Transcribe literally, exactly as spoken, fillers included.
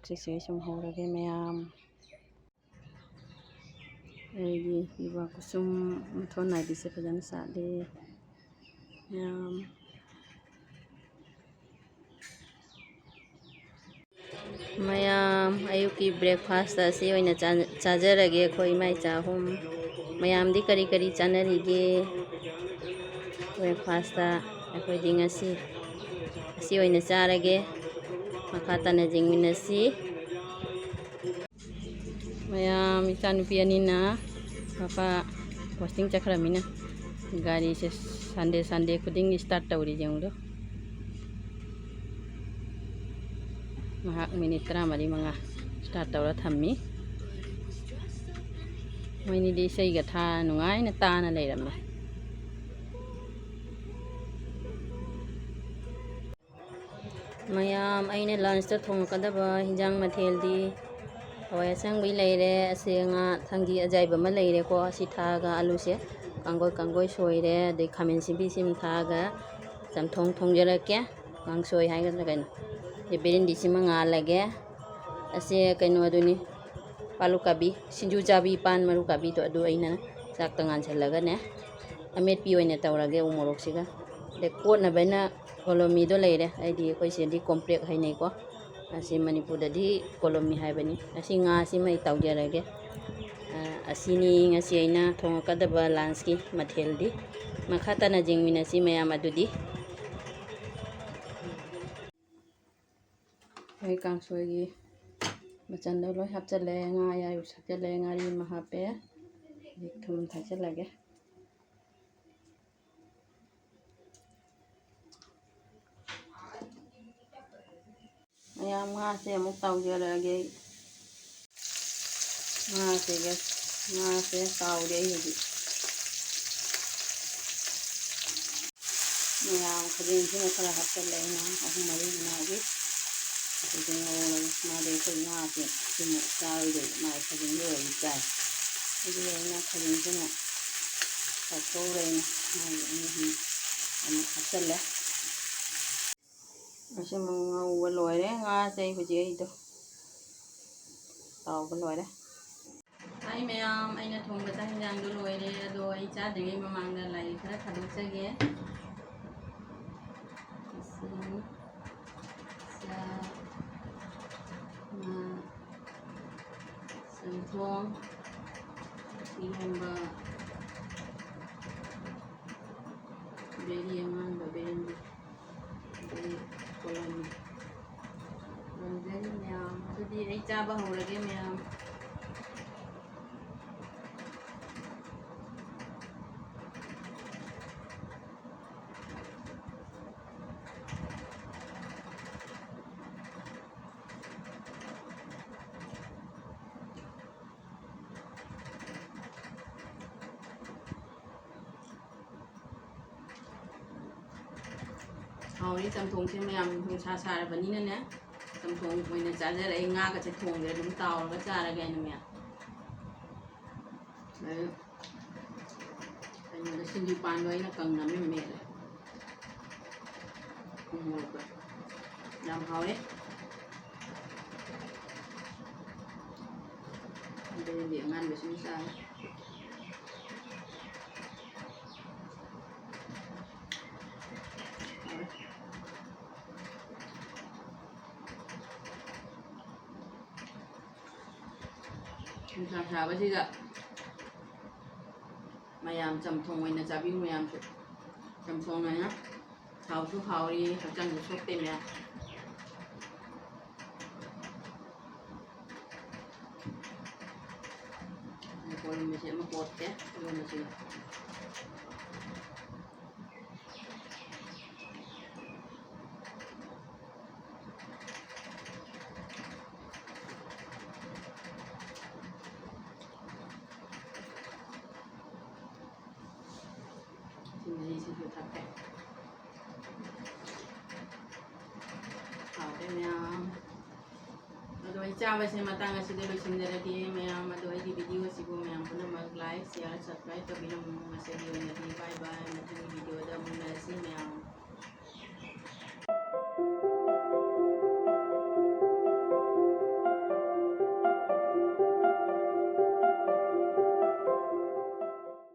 ꯁꯤꯁꯦ ꯁꯨꯝ ꯍꯧꯔꯒꯦ ꯃꯌꯥꯝ꯫ ꯑꯩꯒꯤ ꯌꯨꯕꯥ ꯀꯨꯁꯨꯝ ꯃꯊꯣꯟ ꯅꯥꯏꯕꯤꯁꯦ ꯐꯖꯅ ꯁꯥꯠꯂꯤ ꯃꯌꯥꯝ꯫ ꯃꯌꯥꯝ, ꯑꯌꯨꯛꯀꯤ breakfast ꯑꯁꯤ ꯑꯣꯏꯅ ꯆꯥ-, ꯆꯥꯖꯔꯒꯦ ꯑꯩꯈꯣꯏ ꯏꯃꯥ ꯏꯆꯥ ꯑꯍꯨꯝ꯫ ꯃꯌꯥꯝꯗꯤ ꯀꯔꯤ ꯀꯔꯤ ꯆꯥꯅꯔꯤꯒꯦ breakfast? ꯑꯩꯈꯣꯏꯗꯤ ꯉꯁꯤ ꯑꯁꯤ ꯑꯣꯏꯅ ꯆꯥꯔꯒꯦ꯫ ꯃꯈꯥ ꯇꯥꯅ ꯌꯦꯡꯃꯤꯟꯅꯁꯤ꯫ ꯃꯌꯥꯝ, ꯏꯆꯥꯅꯨꯄꯤ ꯑꯅꯤꯅ ꯃꯄꯥ posting ꯆꯠꯈ꯭ꯔꯃꯤꯅ ꯒꯥꯔꯤꯁꯦ Sunday Sunday ꯈꯨꯗꯤꯡꯒꯤ start ꯇꯧꯔꯤ ꯌꯦꯡꯉꯨꯗꯣ꯫ ꯃꯍꯥꯛ minute ꯇꯔꯥꯃꯔꯤ ꯃꯉꯥ start ꯇꯧꯔ ꯊꯝꯃꯤ꯫ ꯃꯣꯏꯅꯤꯗꯤ ꯏꯁꯩꯒ ꯊꯥ ꯅꯨꯡꯉꯥꯏꯅ ꯇꯥꯅ ꯂꯩꯔꯝꯃꯦ꯫ ꯃꯌꯥꯝ, ꯑꯩꯅ lunchꯇ ꯊꯣꯡꯉꯛꯀꯗꯕ ꯍꯤꯟꯖꯥꯡ ꯃꯊꯦꯜꯗꯤ ꯍꯋꯥꯏ ꯑꯁꯥꯡꯕꯤ ꯂꯩꯔꯦ, ꯑꯁꯤ ꯉꯥ ꯊꯪꯒꯤ ꯑꯖꯥꯏꯕ ꯑꯃ ꯂꯩꯔꯦꯀꯣ, ꯑꯁꯤ ꯊꯥꯛꯑꯒ ꯑꯂꯨꯁꯦ ꯀꯥꯡꯒꯣꯏ ꯀꯥꯡꯒꯣꯏ ꯁꯣꯏꯔꯦ, ꯑꯗꯩ ꯈꯥꯃꯦꯟ ꯑꯁꯤꯟꯕꯤꯁꯤ ꯑꯃ ꯊꯥꯛꯑꯒ ꯆꯝꯊꯣꯡ ꯊꯣꯡꯖꯔꯛꯀꯦ꯫ ꯀꯥꯡꯁꯣꯏ ꯍꯥꯏꯒꯗ꯭ꯔꯥ ꯀꯩꯅꯣ, ꯑꯗꯩ ꯕꯦꯔꯦꯟꯗꯤꯁꯤꯃ ꯉꯥꯜꯂꯒꯦ꯫ ꯑꯁꯤ ꯀꯩꯅꯣꯗꯨꯅꯤ, ꯄꯥꯂꯨ ꯀꯥꯕꯤ, ꯁꯤꯡꯖꯨ ꯆꯥꯕꯤ ꯄꯥꯟ ꯃꯔꯨ ꯀꯥꯕꯤꯗꯣ, ꯑꯗꯨ ꯑꯩꯅ ꯆꯥꯛꯇ ꯉꯥꯟꯁꯤꯜꯂꯒꯅꯦ, ꯑꯃꯦꯠꯄꯤ ꯑꯣꯏꯅ ꯇꯧꯔꯒꯦ ꯎ ꯃꯣꯔꯣꯛꯁꯤꯒ꯫ ꯑꯗꯩ ꯀꯣꯠꯅꯕꯅ ꯀꯣꯂꯣꯃꯤꯗꯣ ꯂꯩꯔꯦ, ꯑꯩꯗꯤ ꯑꯩꯈꯣꯏ ꯁꯤꯗꯗꯤ ꯀꯣꯝꯄ꯭ꯔꯦꯛ ꯍꯥꯏꯅꯩꯀꯣ, ꯑꯁꯤ ꯃꯅꯤꯄꯨꯔꯗꯗꯤ ꯀꯣꯂꯣꯃꯤ ꯍꯥꯏꯕꯅꯤ꯫ ꯑꯁꯤ ꯉꯥꯁꯤꯃ ꯑꯩ ꯇꯥꯎꯖꯔꯒꯦ꯫ ꯑ, ꯑꯁꯤꯅꯤ ꯉꯁꯤ ꯑꯩꯅ ꯊꯣꯡꯉꯛꯀꯗꯕ lunchꯀꯤ ꯃꯊꯦꯜꯗꯤ꯫ ꯃꯈꯥ ꯇꯥꯅ ꯌꯦꯡꯃꯤꯟꯅꯁꯤ ꯃꯌꯥꯝ ꯑꯗꯨꯗꯤ꯫ ꯑꯩ ꯀꯥꯡꯁꯣꯏꯒꯤ ꯃꯆꯜꯗꯣ ꯂꯣꯏ ꯍꯥꯞꯆꯜꯂꯦ꯫ ꯉꯥ ꯑꯌꯥꯏꯕꯁꯨ ꯍꯥꯞꯆꯜꯂꯦ, ꯉꯥꯔꯤ ꯑꯃ ꯍꯥꯞꯄꯦ, ꯑꯗꯩ ꯊꯨꯝ ꯊꯥꯛꯆꯜꯂꯒꯦ꯫ ꯃꯌꯥꯝ, ꯉꯥꯁꯦ ꯑꯃꯨꯛ ꯇꯥꯎꯖꯔꯛꯑꯒꯦ ꯑꯩ꯫ ꯉꯥꯁꯤꯒ, ꯉꯥꯁꯦ ꯇꯥꯎꯔꯤ ꯑꯩ ꯍꯧꯖꯤꯛ꯫ ꯃꯌꯥꯝ, ꯈꯖꯤꯡꯁꯤꯃ ꯈꯔ ꯍꯥꯞꯆꯜꯂꯦ ꯑꯩꯅ, ꯑꯍꯨꯝ ꯃꯔꯤ ꯃꯉꯥꯒꯤ꯫ ꯑꯗꯨꯗꯤ ꯉꯧꯔꯒ, ꯃꯥꯗꯤ ꯑꯩꯈꯣꯏ ꯉꯥꯁꯦ ꯁꯤꯃ ꯆꯥꯔꯣꯏꯗꯣꯏ, ꯃꯥꯏ ꯈꯖꯤꯡꯗꯤ ꯑꯣꯏꯔꯗꯤ ꯆꯥꯏ꯫ ꯑꯗꯨꯒ ꯑꯩꯅ ꯈꯖꯤꯡꯁꯤꯃ ꯇꯥꯎꯊꯣꯛꯎꯔꯦ ꯑꯩꯅ, ꯃꯥꯒꯤ ꯑꯅꯤ ꯑꯍꯨꯝ ꯑꯃꯨꯛ ꯍꯥꯞꯆꯜꯂꯦ꯫ ꯑꯁꯤꯃꯨꯛ ꯉꯧꯕ ꯂꯣꯏꯔꯦ ꯉꯥꯁꯦ꯫ ꯑꯩ ꯍꯧꯖꯤꯛ ꯑꯩꯗꯣ ꯇꯥꯎꯕ ꯂꯣꯏꯔꯦ꯫ ꯍꯥꯏ ꯃꯌꯥꯝ, ꯑꯩꯅ ꯊꯣꯡꯕ ꯆꯥꯛ ꯍꯤꯟꯖꯥꯡꯗꯣ ꯂꯣꯏꯔꯦ꯫ ꯑꯗꯣ ꯑꯩ ꯆꯥꯗ꯭ꯔꯤꯉꯩ ꯃꯃꯥꯡꯗ ꯂꯥꯏ ꯈꯔ ꯊꯥꯗꯣꯛꯆꯒꯦ꯫ ꯏꯁꯤꯡ, ꯆꯥꯛ, ꯉꯥ, ꯆꯝꯊꯣꯡ, ꯏꯔꯣꯟꯕ, ꯕꯦꯔꯤ ꯑꯉꯥꯟꯕ, ꯕꯦꯔꯤ, ꯑꯗꯩ ꯀꯣꯂꯝꯅꯤ꯫ ꯂꯣꯏꯖꯔꯤ ꯃꯌꯥꯝ꯫ ꯑꯗꯨꯗꯤ ꯑꯩ ꯆꯥꯕ ꯍꯧꯔꯒꯦ ꯃꯌꯥꯝ꯫ ꯍꯥꯎꯔꯦ ꯆꯝꯊꯣꯡꯁꯦ ꯃꯌꯥꯝ, ꯅꯨꯡꯁꯥ ꯁꯥꯔꯕꯅꯤꯅꯅꯦ, ꯆꯝꯊꯣꯡ ꯑꯣꯏꯅ ꯆꯥꯖꯔꯦ꯫ ꯑꯩ ꯉꯥꯒꯁꯦ ꯊꯣꯡꯗ꯭ꯔꯦ, ꯑꯗꯨꯝ ꯇꯥꯎꯔꯒ ꯆꯥꯔꯒꯦ ꯍꯥꯏꯅ ꯃꯌꯥꯝ꯫ ꯑꯗꯩ ꯀꯩꯅꯣꯗ, ꯁꯤꯡꯖꯨ ꯄꯥꯟꯗꯣ ꯑꯩꯅ ꯀꯪꯅ ꯑꯃ ꯃꯦꯠꯂꯦ꯫ ꯎ ꯃꯣꯔꯣꯛꯀ꯫ ꯌꯥꯝ ꯍꯥꯎꯋꯦ꯫ ꯑꯗꯨꯗꯤ ꯑꯉꯥꯟꯕꯁꯤꯡ ꯆꯥꯔꯦ꯫ ꯍꯥꯎꯋꯦ꯫ ꯅꯨꯡꯁꯥ ꯁꯥꯕꯁꯤꯗ ꯃꯌꯥꯝ ꯆꯝꯊꯣꯡ ꯑꯣꯏꯅ ꯆꯥꯕꯤꯌꯨ ꯃꯌꯥꯝꯁꯨ꯫ ꯆꯝꯊꯣꯡ ꯑꯣꯏꯅ ꯍꯥꯎꯁꯨ ꯍꯥꯎꯔꯤ, ꯍꯛꯆꯥꯡꯁꯨ ꯁꯣꯛꯇꯦ ꯃꯌꯥꯝ꯫ ꯀꯣꯂꯝ ꯃꯆꯦꯠ ꯑꯃ ꯀꯣꯠꯀꯦ, ꯏꯔꯣꯟꯕꯁꯤꯒ꯫ ꯁꯤ ꯃꯍꯤꯁꯤꯁꯨ ꯊꯛꯀꯦ꯫ ꯍꯥꯎꯔꯦ ꯃꯌꯥꯝ꯫ ꯑꯗꯣ ꯑꯩ ꯆꯥꯕꯁꯦ ꯃꯇꯥꯡ ꯑꯁꯤꯗ ꯂꯣꯏꯁꯤꯟꯖꯔꯒꯦ ꯃꯌꯥꯝ꯫ ꯑꯗꯣ ꯑꯩꯒꯤ video ꯑꯁꯤꯕꯨ ꯃꯌꯥꯝ ꯄꯨꯝꯅꯃꯛ like, share, subscribe ꯇꯧꯕꯤꯔꯝꯃꯨ꯫ ꯉꯁꯤꯒꯤ ꯑꯣꯏꯅꯗꯤ bye bye꯫ ꯃꯊꯪꯒꯤ video ꯗ ꯑꯃꯨꯛ ꯎꯅꯔꯁꯤ ꯃꯌꯥꯝ꯫